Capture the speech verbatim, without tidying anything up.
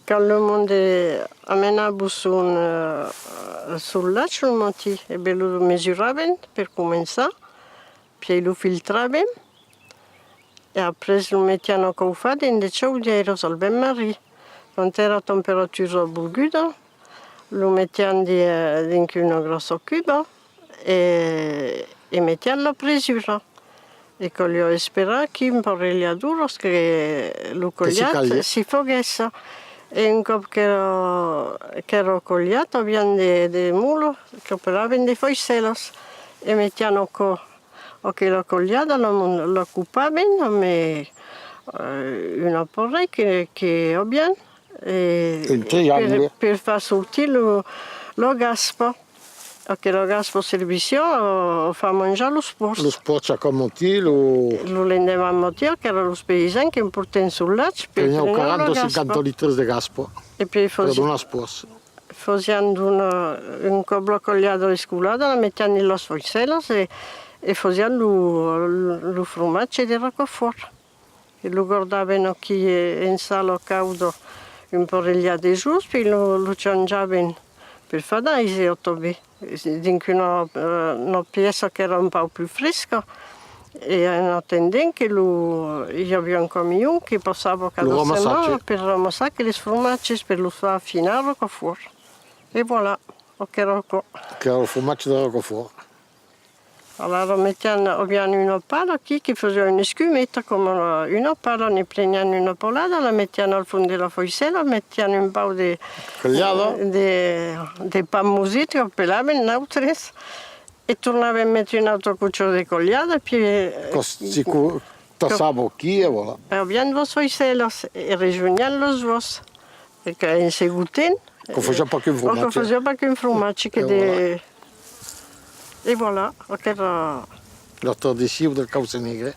Quand lo monde amenava son, eh, son lach lo matin, e ben lo mesuravan per començar, pièi lo filtravan, e après lo metián a caufar dins de chaudièras al bain-marie. Quand èra temperatura volguda, lo metián di-, dins una gròssa cuba e, e metián la presura. E caliá esperar quin parelh d'oras que lo colhat si faguèssa. E un còp qu'èra, qu'èra colhat, avián de, de molas qu'apelavan de foissèlas. E metián aquò, aquela colhada, la, la copavan amb, eh, un aparelh que, que avián, eh, per, per far sortir lo, la gaspa. Aquela gaspa servissiá a, a far manjar los pòrcs. Los pòrcs, aquò matin, lo... Lo lendeman matin, qu'èra los païsans que portèn son lach per prene la gaspa. Tenián quaranta o cinquanta litres de gaspa per donar als pòrcs. Fasián d'una, un còp la colhada escolada, la metián dins las foissèlas e, e fasián lo, lo, lo fromatge de Ròcafòrt. E lo gardavan aquí, eh, en sala cauda un parelhat de jorns, puèi lo, lo chanjavan per far d'aise atanben. Dins una, eh, una pièça qu'èra un pauc pus fresca, e en atendent que lo, i aviá un camion que passava cada setmana per ramassar aqueles fromatges, per los far afinar a Ròcafòrt. E voilà, aquò èra aquò. Aquò èra lo fromatge de Ròcafòrt. Alara metián, avián una pala aquí que fasiá una escumeta coma una pala, ne prenián una palada, la metián al fons de la foissèla, metián un pauc de, de, de pan mosit, qu'apelavan nautres, e tornavan metre una autra cocha de colhada, e puèi, eh, tassava aquí e voilà. Avián doas foissèlas e rejonián los uòus. E que en se gotent, aquò fasiá pas qu'un fromatge. Aquò fasiá pas qu'un fromatge que de... E voilà, aquò èra la tradicion del causse negre.